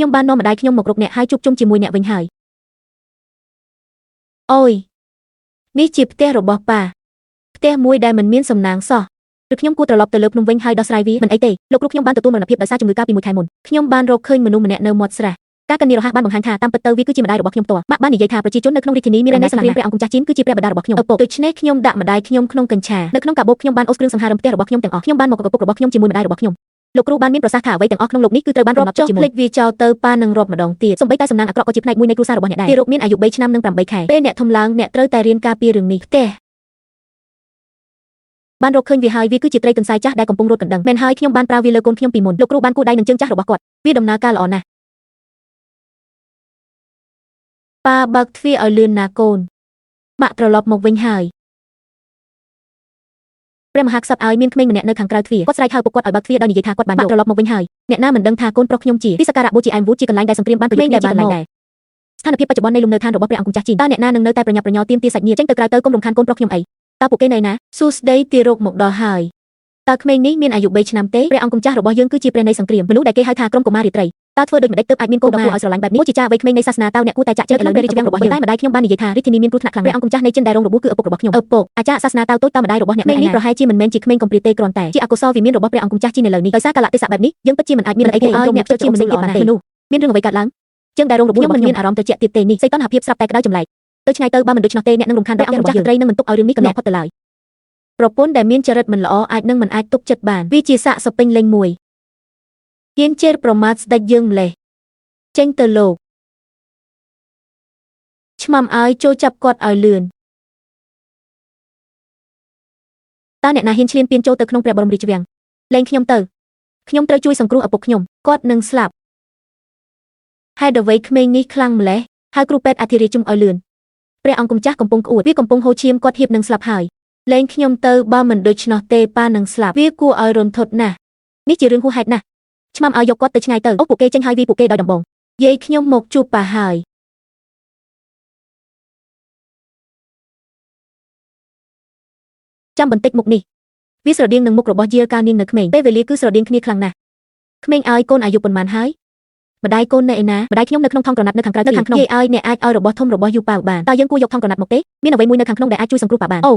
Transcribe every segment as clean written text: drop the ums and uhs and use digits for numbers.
ខ្ញុំបាននាំម្ដាយខ្ញុំមករកអ្នកហើយជួបជុំជាមួយអ្នកវិញហើយអូយនេះជាផ្ទះរបស់ប៉ាផ្ទះមួយដែលមិនមានសំណាងសោះឬខ្ញុំគួរត្រឡប់ទៅលើភ្នំវិញហើយដោះស្រាយវាមិនអីទេលោកគ្រូខ្ញុំបានទទួលមរណភាពដោយសារជំងឺកាលពីមួយខែមុនខ្ញុំបានរកឃើញមនុស្សម្នាក់នៅមាត់ស្រះការកិននីរហ័សបានបង្ហាញថាតាមពិតទៅវាគឺជាម្ដាយរបស់ខ្ញុំផ្ទាល់ម៉ាក់បាននិយាយថាប្រជាជននៅក្នុងរាជធានីមានអំណាចសង្គ្រាមព្រះអង្គម្ចាស់ជីនគឺជាព្រះបិតារបស់ខ្ញុំឪពុកដូច្នេះខ្ញុំដាក់ម្ដាយខ្ញុំក្នុងកញ្ឆានៅក្នុងកាបូបខ្ញុំបានអូសគ្រឿងសង្ហារឹមផ្ទះរបស់ខ្ញុំទាំងអស់ខ្ញុំបានមកឪពុករបស់ខ្ញុំជាមួយម្ដាយរបស់ខ្ញុំលោកគ្រូបានមានប្រសាសន៍ថាអ្វីទាំងអស់ក្នុងលោកនេះគឺត្រូវបានកំណត់ទុកជាមុនភ្លេចវាចោលទៅប៉ានឹងរាប់ម្ដងទៀតសូម្បីតែសំណាងអាក្រក់ក៏ជាផ្នែកមួយនៃគ្រួសាររបស់អ្នកដែរទារកមានអាយុ3ឆ្នាំនិង8ខែពេលអ្នកធំឡើងអ្នកត្រូវតែរៀនការពាររឿងនេះផ្ទះបានរកឃើញវាហើយវាគឺជាត្រីកន្សែចាស់ដែលកំពុងរត់កណ្ដឹងមែនហើយខ្ញុំបានប្រើវាលើកូនខ្ញុំពីមុនលោកគ្រូបានគូដៃនឹងជើងចាស់របស់គាត់វាដំណើរការល្អណាស់ប៉ាបើកទ្វារឲ្យលឿនណាកូនម៉ាក់ត្រឡប់មកវិញហើយព្រះមហាក្សត្រឲ្យមានក្មេងម្នាក់នៅខាងក្រៅទ្វារគាត់ស្រែកហៅពួកគាត់ឲ្យបើកទ្វារដោយនិយាយថាគាត់បានយកត្រឡប់មកវិញហើយអ្នកណាមិនដឹងថាកូនប្រុសខ្ញុំជាទីសក្ការៈបូជាអែមវូតជាកន្លែងដែលសង្គ្រាមបានប្រយុទ្ធគ្នាជាកន្លែងដែរស្ថានភាពបច្ចុប្បន្ននៃលំនៅឋានរបស់ព្រះអង្គម្ចាស់ជីនតើអ្នកណានឹងនៅតែប្រញាប់ប្រញាល់ទាមទារសាច់ញាតិចេញទៅក្រៅទៅកុំរំខានកូនប្រុសខ្ញុំអីតើពួកគេនៅណាសួស្តីទារកមកដល់ហើយតើក្មេងនេះមានអាយុ3ឆ្នាំទេព្រះអង្គម្ចាស់របស់យើងគឺជាព្រះនៃសង្គ្រាមមនុស្សដែលគេហៅថាក្រុមកុមាររាត្រីតើធ្វើដូចម្តេចទើបអាចមានកូនដ៏គួរឲ្យស្រឡាញ់បែបនេះជាចាអ្វីក្មេងនៃសាសនាតើអ្នកគួរតែចាក់ចេញឥឡូវព្រះរាជវាំងរបស់យើងតែម្ដាយខ្ញុំបាននិយាយថារាជធានីមានគ្រោះថ្នាក់ខ្លាំងព្រះអង្គម្ចាស់នៃចិនដែលរងរបួសគឺឪពុករបស់ខ្ញុំឪពុកអាចារ្យសាសនាតើតូចតើម្ដាយរបស់អ្នកក្មេងនេះប្រហែលជាមិនមែនជាក្មេងកំព្រាទេគ្រាន់តែជាអកុសលវិមានរបស់ព្រះអង្គម្ចាស់ជីនឥឡូវនេះដោយសារកាលៈទេសៈបែបនេះយើងពិតជាមិនអាចមានអីគួរឲ្យអ្នកជាមនុស្សទៀតបានទេមនុស្សមានរឿងអ្វីកើតឡើងជើងដែលរងរបួសខ្ញុំមិនមានអារម្មណ៍ត្រជាក់ទៀតទេនេះសីតុណ្ហភាពស្រាប់តែក្តៅចម្លែកទៅឆ្ងាយទៅបើមិនដូច្នោះទេអ្នកនឹងរំខានដល់អង្គម្ចាស់ត្រីនឹងមិនទុកឲ្យរឿងនេះកន្លងផុតទៅឡើយប្រពន្ធដែលមានចរិតមិនល្អអាចនឹងមិនអាចទុកចិត្តបានវាជាសាកសពេញលេញមួយហ៊ានជេរប្រមាថស្ដេចយើងម្លេះចេញទៅលោកឆ្មាំឲ្យចូលចាប់គាត់ឲ្យលឿនតើអ្នកណាហ៊ានឈ្លានពានចូលទៅក្នុងព្រះបរមរាជវាំងលែងខ្ញុំទៅខ្ញុំត្រូវជួយសង្គ្រោះឪពុកខ្ញុំគាត់នឹងស្លាប់ហេតុអ្វីក្មេងនេះខ្លាំងម្ល៉េះហើយគ្រូពេទ្យអធិរាជជុំឲ្យលឿនព្រះអង្គម្ចាស់កំពុងក្អួតវាកំពុងហូរឈាមគាត់ហៀបនឹងស្លាប់ហើយលែងខ្ញុំទៅបើមិនដូច្នោះទេប៉ានឹងស្លាប់វាគួរឲ្យរន្ធត់ណាស់នេះជារឿងហួសហេតុណាស់ឆ្មាំឲ្យយកគាត់ទៅឆ្ងាយទៅអូពួកគេចេញហើយវីពួកគេដោយដំបងយាយខ្ញុំមកជួបប៉ាហើយចាំបន្តិចមុខនេះវាស្រដៀងនឹងមុខរបស់យាលកាលនាងនៅក្មេងពេលវេលាគឺស្រដៀងគ្នាខ្លាំងណាស់ក្មេងឲ្យកូនអាយុប៉ុន្មានហើយម្ដាយកូននៅឯណាម្ដាយខ្ញុំនៅក្នុងថង់ក្រណាត់នៅខាងក្រៅនៅខាងក្នុងយាយឲ្យអ្នកអាចឲ្យរបស់ធំរបស់យូប៉ាវបានតើយើងគួរយកថង់ក្រណាត់មកទេមានអ្វីមួយនៅខាងក្នុងដែលអាចជួយសង្គ្រោះប៉ាបានអូ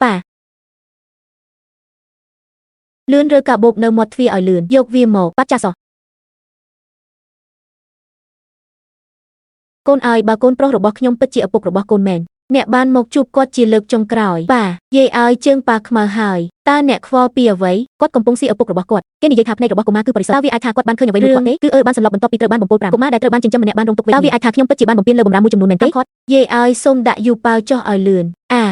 ប៉ាលឿនរើកាបូបនៅមាត់ទ្វារឲ្យលឿនយកវាមកបាត់ចាស់សោះកូនឲ្យបើកូនប្រុសរបស់ខ្ញុំពិតជាឪពុករបស់កូនមែនអ្នកបានមកជួបគាត់ជាលើកចុងក្រោយប៉ាយាយឲ្យជើងប៉ាខ្មៅហើយតើអ្នកខ្វល់ពីអ្វីគាត់កំពុងស៊ីឪពុករបស់គាត់គេនិយាយថាភ្នែករបស់កុមារគឺបរិសុទ្ធតើវាអាចថាគាត់បានឃើញអ្វីមួយគាត់ទេគឺអើបានសន្លប់បន្ទាប់ពីត្រូវបានបំពុល5កុមារដែលត្រូវបានចិញ្ចឹមម្នាក់បានរងទុក្ខវេទនាតើវាអាចថាខ្ញុំពិតជាបានបំពេញលើបម្រាមមួយចំនួនមែនទេគាត់យាយឲ្យសូមដាក់យូប៉ាវចុះឲ្យលឿនអា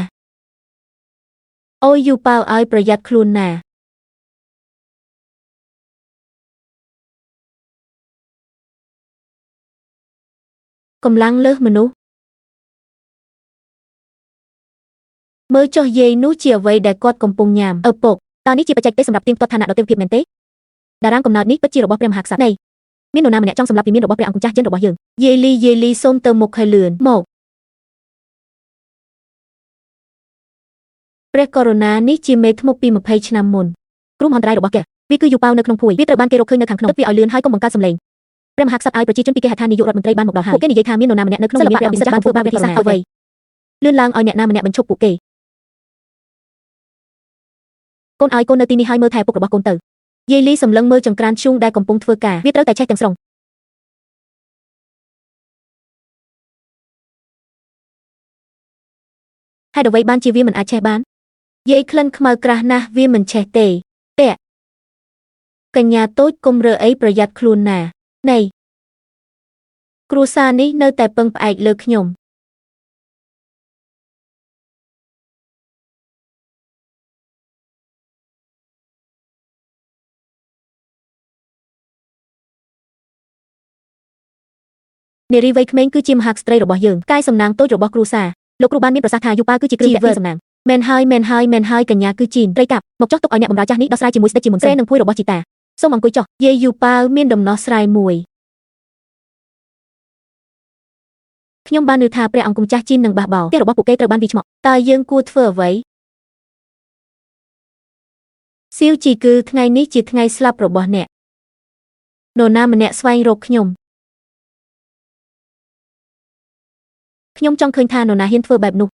អូយយូប៉ាវឲ្យប្រយ័ត្នខ្លួនណាកម្លាំងលើសមនុស្សមើលចុះយាយនោះជាអ្វីដែលគាត់កំពុងញ៉ាំឪពុកតើនេះជាបច្ចេកទេសសម្រាប់ទៀងទាត់ឋានៈដទៃភាពមែនទេតារាងកំណើតនេះពិតជារបស់ព្រះមហាក្សត្រនៃមាននរណាម្នាក់ចង់សម្លាប់វិមានរបស់ព្រះអង្គម្ចាស់ចិនរបស់យើងយាយលីយាយលីសូមទៅមុខឲ្យលឿនមកព្រះករុណានេះជាមេធ្មប់ពី20ឆ្នាំមុនគ្រោះមហន្តរាយរបស់គេវាគឺយូប៉ាវនៅក្នុងភួយវាត្រូវបានគេរកឃើញនៅខាងក្នុងទឹកវាឲ្យលឿនហើយកុំបង្កើតសំឡេងព្រះមហាក្សត្រឲ្យប្រជាជនពីគេហដ្ឋាននាយករដ្ឋមន្ត្រីបានមកដល់ហើយពួកគេនិយាយថាមាននរណាម្នាក់នៅក្នុងវិមានព្រះពិសិដ្ឋបានធ្វើបាបវិធីសាស្ត្រអ្វីលឿនឡើងឲ្យអ្នកណាម្នាក់បញ្ឈប់ពួកគេកូនឲ្យកូននៅទីនេះហើយមើលថែពុករបស់កូនទៅយាយលីសម្លឹងមើលចង្ក្រានឈូងដែលកំពុងធ្វើការវាត្រូវតែឆេះទាំងស្រុងហេតុអ្វីបានជាវាមិនអាចឆេះបានយាយក្លិនខ្មៅក្រាស់ណាស់វាមិនឆេះទេតាក់កញ្ញាតូចគុំរើអីប្រយ័ត្នខ្លួនណានៃគ្រួសារនេះនៅតែពឹងផ្អែកលើខ្ញុំនារីវ័យក្មេងគឺជាមហាក្សត្រីរបស់យើងកាយសំណាងតូចរបស់គ្រួសារលោកគ្រូបានមានប្រសាសន៍ថាយូប៉ាគឺជាគ្រឿងពាក់សំណាងមែនហើយមែនហើយមែនហើយកញ្ញាគឺជីនត្រីកាប់មកចុះទុកឲ្យអ្នកបម្រើចាស់នេះដោះស្រាយជាមួយស្ដេចជាមុនស្រែនឹងភួយរបស់ជីតាសូមអង្គុយចុះយាយយូប៉ាវមានដំណោះស្រាយមួយខ្ញុំបានឮថាព្រះអង្គម្ចាស់ជីននឹងបះបោផ្ទះរបស់ពួកគេត្រូវបានវាយឆ្មក់តើយើងគួរធ្វើអ្វីសៀវជីគឺថ្ងៃនេះជាថ្ងៃស្លាប់របស់អ្នកនរណាម្នាក់ស្វែងរកខ្ញុំ ខ្ញុំចង់ឃើញថានរណាហ៊ានធ្វើបែបនោះ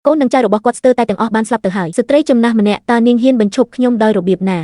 កូននិងចៅរបស់គាត់ស្ទើរតែទាំងអស់បានស្លាប់ទៅហើយស្ត្រីចំណាស់ម្នាក់តើនាងហ៊ានបញ្ឈប់ខ្ញុំដោយរបៀបណា